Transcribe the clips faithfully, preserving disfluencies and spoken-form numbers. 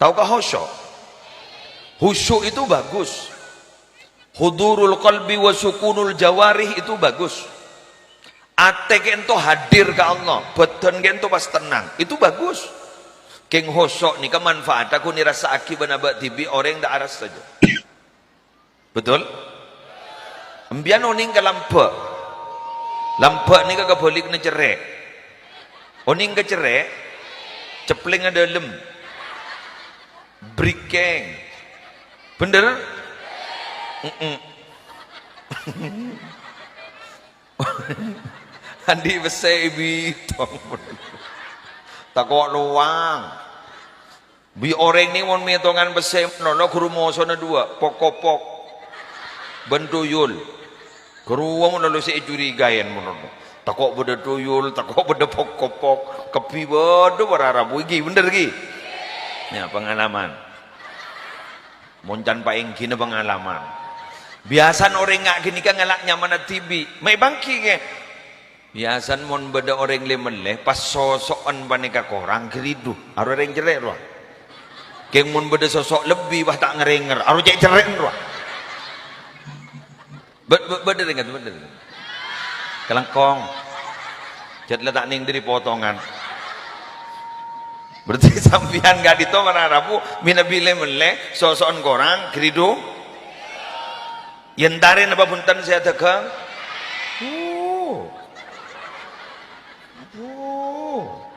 Tahukah khusyuk? Khusyuk itu bagus. Hudurul qalbi wa sukunul jawarih itu bagus. Atè kènto hadir ka Allah, bhâdhân kènto pas tenang. Itu bagus. Kèng khusyuk nèka manfaatna ghun èrassa'aghi bân abâ' dhibi' orèng ta' arassa jâ. Betul? Empiyan onèng ka lambâ'. Lambâ' nèka kabhâlikna cerrè'. Onèng ka cerrè', ceplèngnga dâlem. Brikèng. Bhender? Mm-mm. Andi' pèssè è bidhâk. Tako' lowang. Bi' orèng nè mon mètongan pèssè malolo ghuru mosona duwâ', pok-kopok bân tuyul. Ghuru malolo sè ècurigaè malolo. Tako' bâdâ tuyul, tako' bâdâ pok-kopok, kabbhi bâdâ para rabu ghi, bhender ghi? Ya, pengalaman. Mon can paèngghina pengalaman. Biyasana orèng nga' ghânèka ngala' nyamana dhibi'. Mè' bângkè, kè. Biyasana mon bâdâ orèng lè-mellè, pas soso'an panèka korang, ghâridhu. Aro orèng cerrè' rowa. Kèng mon bâdâ soso' lebbi, pas ta' ngèrèngèr. Aro cè' cerrè'an rowa. Bâ-, bâ-, bâdâ rèng, bâdâ rèng. Kalangkong. Jhât la ta' nèng dâri potongan. Berarti sampèyan ka'dinto mara rabu, mènabi lè-mellè, soso'an korang, ghâridhu. Yèn tarè napa bhunten sè adhâghâng? Oh. Oh.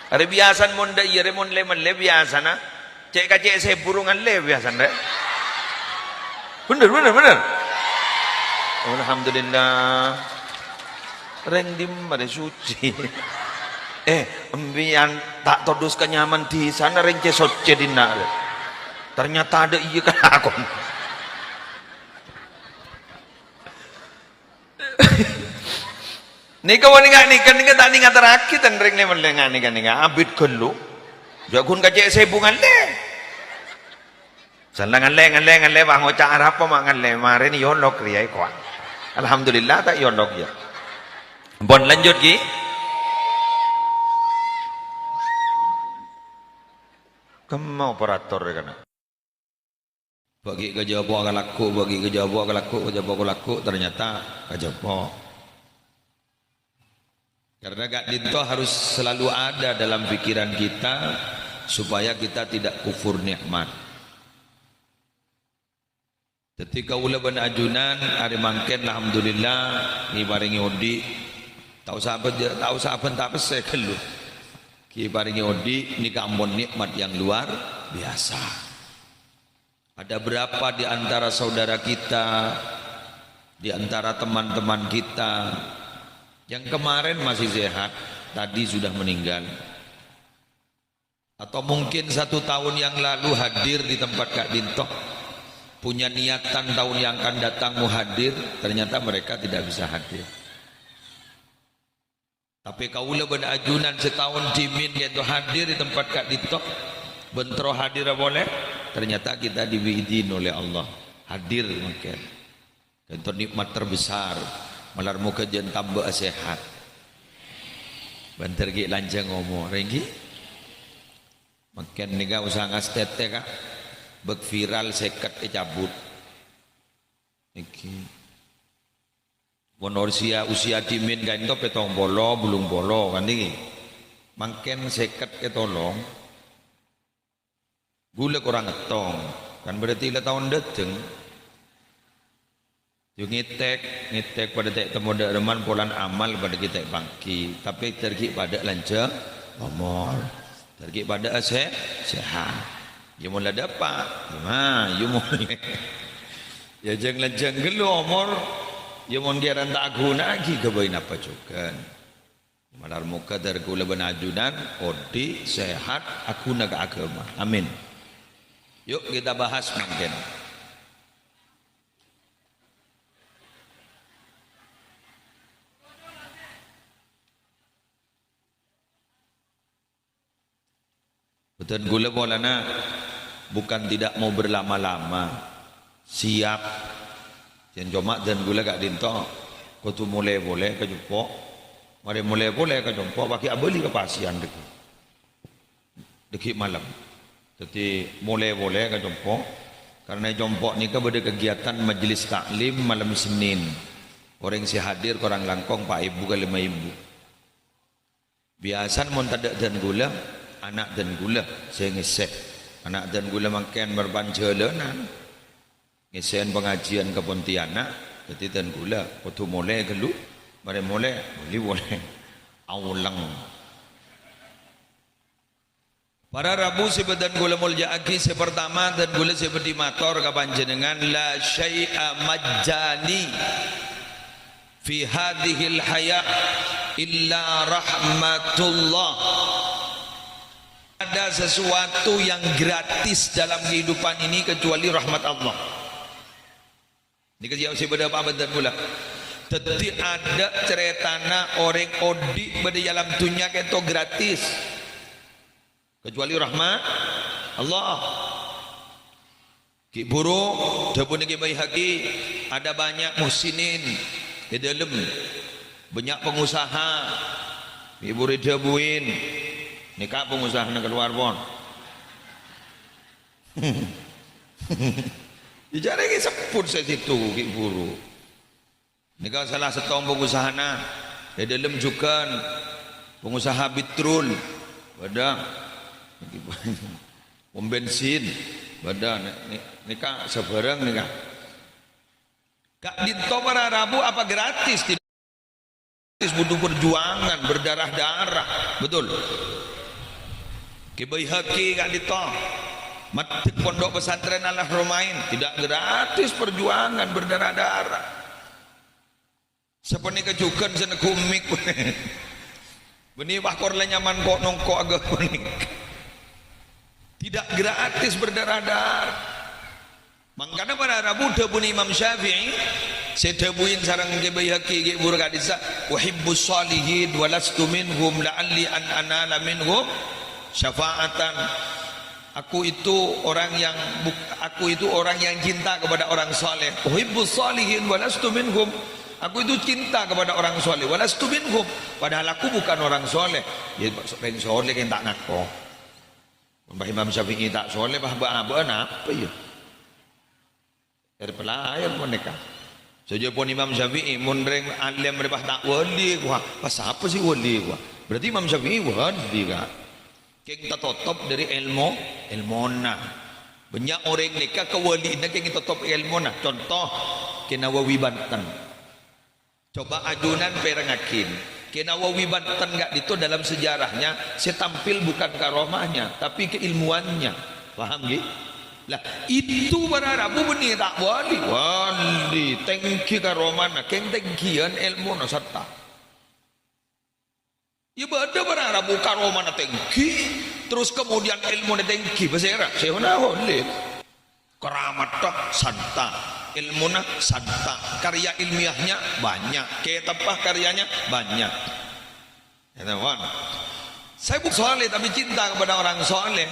Arè biyasana mon dâ' iyâ rè mon lè-mellè biyasana. Cè' ka cè' sèbu ro ngallè biyasana rè. Bhender, bhender, bhender. Alhamdulillah. Rèng dimma rè suci. Eh, empiyan ta' todus ka nyamana dhisana rèng cè' soccè dinna' rè. Ternyata adâ' iyâ kalakon. Nèka wani nga' nèka, nèka ta' nèng aterraghi ten rèng lè-mellè nga' nèka, nèka abit ghâllu. Jhâ' ghun ka cè' sèbu ngallè. Sala ngallè, ngallè, ngallè, wah ngoca' arapa ma' ngallè, marèna yolok rèya èkowa. Alhamdulillah ta' yolok yâ. Pon lanjut ghi. Kemma operator rè kana. Bâgi kajhâpo' ka lagghu', bâgi kajhâpo' ka lagghu', kajhâpo' ka lagghu', ternyata kajhâpo'. Karena ka'dinto harus selalu ada dalam pikiran kita supaya kita tidak kufur nikmat. Dhâddhi kaulâ bân ajunan arè mangkèn alhamdulillah èparèngè odi'. Ta' osa bân, ta' osa bân ta' pèssè ghâllu. Èparèngè odi' nèka ampon nikmat yang luar biasa. Ada berapa di antara saudara kita, di antara teman-teman kita yang kemarin masih sehat, tadi sudah meninggal? Atau mungkin satu tahun yang lalu hadir di tempat ka'dinto, punya niatan tahun yang akan datang mau hadir, ternyata mereka tidak bisa hadir. Tapè kaulâ bân ajunan sè taon dhimèn ka'dinto hadir è tempat ka'dinto. Bân terro hadir polè, ternyata kita diberi izin oleh Allah. Hadir mangkèn. Ka'dinto nikmat terbesar. Malar moghâ jhân tambâ'â sehat. Bân ter ghi' lanjhâng omor, èngghi? Mangkèn nèka usaha ngastètè, Ka'. Bâk viral sèket ècabut. Èngghi. Mon usia, usia dhimèn ka'dinto pèttong polo, bâllung polo, kan nèkè. Mangkèn sèket ètolong. Ghulâ korang èttong. Kan berarti la taon dâteng. Yo ngètèk, ngètèk padâ ta' temmo dâ' remman polana amal padâ ghi' ta' èpangghi. Tapè dhâr ghi' padâ lanjhâng omor. Dhâr ghi' padâ'â sè-, sehat. Ya mon la dâpa', ya ma-, ya mon. Ya jhâng-lanjhâng ghâllu omor, ya mon kèran ta' aghuna'aghi ghâbây napa jhughân. Malar moghâ dhâr kaulâ bân ajunan odi' sehat aghuna ka aghâma. Amin. Yuk kita bahas mangkèn. Bhunten, kaulâ polana bukan tidak mau berlama-lama. Siap. Jhân coma dân kaulâ ka'dinto kodhu molè polè ka compo'. Marè molè polè ka compo', paghi' abâli ka pasèyan dhâggi'. Dhâggi' malem. Dhâddhi molè polè ka compo', karna è compo' nèka bâdâ kegiatan majelis taklim malem Senin. Orèng sè hadir korang langkong pa' èbu ka lèma èbu. Biyasana mon tadâ' dân kaulâ, ana' dân kaulâ sè ngèssè. Ana' dân kaulâ mangkèn marbân jhâlânan. Ngèssè'è pangajiân ka Pontianak, dhâddhi dân kaulâ kodhu molè ghâllu. Marè molè, bâli polè. Aolèng. Para rabu sè bâdhân kaulâ molja'aghi, sè partama, dân kaulâ sè bhâdhi mator ka panjhennengngan, la syai'a majjani fi hadzihil haya illa rahmatullah. Ada sesuatu yang gratis dalam kehidupan ini kecuali rahmat Allah. Nèka sè bâdâ apa bâdhân kaulâ. Dhâddhi adâ' carètana orèng odi' bâdâ è alam dhunnya kènto gratis. Kecuali rahmat Allah. Ghi' bhuru, dhâbuna Kè Baihaqi, ada banyak muhsinin è dâlem. Bânnya' pangosaha. Ghi' bhuru èdhâbuin. Nèka pangosahana kalowar pon. Jhâ' rèng èsebbhut sè sèttong ghi' bhuru. Nèka sala sèttong pangosahana è dâlem jhughân, pangosaha petrol, bâdâ. Pom bensin, bâdâ. Nè-, nè-, nèka sabhârâng nèka. Ka'dinto para rabu apa gratis? Tidak gratis, butuh perjuangan, berdarah-darah. Betul? Kè Baihaqi ka'dinto. Maddhek pondok pesantren Al-Haramain. Tidak gratis, perjuangan, berdarah-darah. Sapanèka jhughân sè neggu' mik. Bânnè pas kor la nyaman ko'-nongko' aghâbây. Tidak gratis berdarah-darah. Mangkana para rabu dhâbuna Imam Syafi'i, sè dhâbuin sareng Kè Baihaqi ghi' bhuru ka'dissa', "Uhibbus shalihin wa lastu minhum la'alli an anala minhum syafa'atan." Aku itu orang yang buk-, aku itu orang yang cinta kepada orang saleh. Uhibbus shalihin wa lastu minhum. Aku itu cinta kepada orang saleh, wa lastu minhum. Padahal aku bukan orang saleh. Ya, rèng saleh kan ta' ngako. Mon bâ Imam Syafi'i ta' saleh, bâ, bâ, bâ, napa ya? Èr pelayan mon nèka. Sajâ pon Imam Syafi'i, mon rèng alim rèpa ta' wali, wah, pas sapa sè wali, wah? Berarti Imam Syafi'i wali, Ka'. Kèng tatotop dâri èlmo, èlmona. Bânnya' orèng nèka kawali'na kèng tatotop èlmona. Conto, Kè Nawawi Banten. Coba ajunan pèrengngaghi. Kè Nawawi Banten ka'dinto dalam sejarahnya, sè tampil bukan karomahnya, tapi keilmuannya. Paham, ghi? Lah, itu para rabu bânnè ta' wali. Wali, tèngghi karomana, kèng tèngghiyân èlmona sarta. Ya bâdâ para rabu karomana tèngghi, terus kemudian èlmona tèngghi, pasèra? Syaikhona Kholil. Karamatta santa, èlmona santa, karya ilmiahnya banyak, kètabbhâ karyanya banyak. Ya, teman. Saya bukan soleh, tapi cinta kepada orang soleh.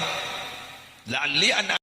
La'alli an